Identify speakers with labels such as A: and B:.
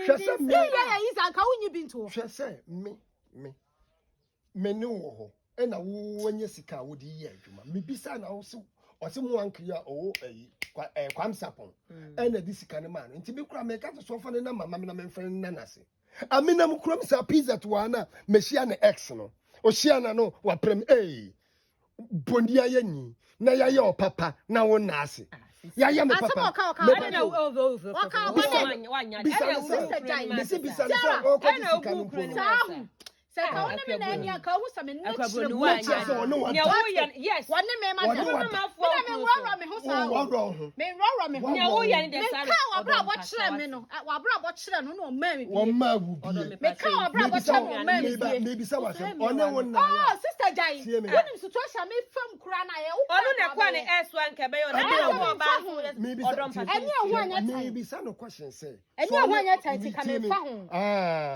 A: Hwɛ sɛ me.
B: Yɛ yɛ yi sɛ anka wonyi bi nto hɔ.
A: Hwɛ sɛ me me me ne wɔ hɔ ɛna wo wanya sika a wode yɛ adwuma. Mebisa na wo se ɔse mo ankiri a ɔwɔ ayi kwa ɛɛ Kwamsapɔn ɛna de sika no maa no. Nti me kura meka te so ɔfa ne na mama me na memfa ne nna n'ase. Aminam kurom saa pizza to a na mehyia ne ex no. Ohyia na no waprɛm ee bondi ayɛ ni na yɛayɛ ɔpapa na wo nna ase. Yɛayɛ me
B: Asɛm a
A: papa.
B: ɔka ɔka
A: Meba
B: ɔne
A: to.
B: Ɔka
A: Bisa
B: ɔne
A: bisa ne
B: Sister
A: sɛ
B: Jai.
A: mesi bisa ne
B: Sarah,
A: sɛ ɔkɔgye
C: ɛna
A: sika
C: ogu
A: no
C: kuro
A: mpo
C: no
A: no.
B: Saa ho. Sɛ nka wo ne me na ani anka wohu sɛ me nne kyerɛ mu.
A: Wokyerɛ sɛ ɔne
C: Nea
A: wada.
C: woyɛ no, yes.
B: Wɔne me ma
A: Wɔne
B: da.
A: wada.
B: Me na menworɔworɔ me ho saa o.
A: Wɔworɔ wo ho.
B: Menworɔworɔ me ho.
C: Nea woyɛ no deɛ saa
B: Menkaa w'abrabɔ kyerɛ me no. W'abrabɔ kyerɛ no na ɔmaa me bie.
A: Wɔmmaa wo bie.
B: Menkaa w'abrabɔ kyerɛ no ɔmaa me bie.
A: Mebisa w'asɛm. Ɔne wo nna
B: Oh,
A: yɛ.
B: sister Jai.
A: Tie me.
B: Wonim situation a mefam koraa na yɛ wo
C: Ɔno na ɛkɔ a ne ɛso a nka ɛbɛyɛ ɔno.
B: Ɛbɛyɛ
C: Ɛna
B: ɔno.
C: wo ɔbaa nso woyɛ
A: Mebisa
C: ɔdɔ mpa
B: Ɛnyɛ ɛho anyɛ tan.
A: Mebisa no question sɛ.
B: Ɛnyɛ ɛho anyɛ tan nti ka memfa ho.
A: Ah.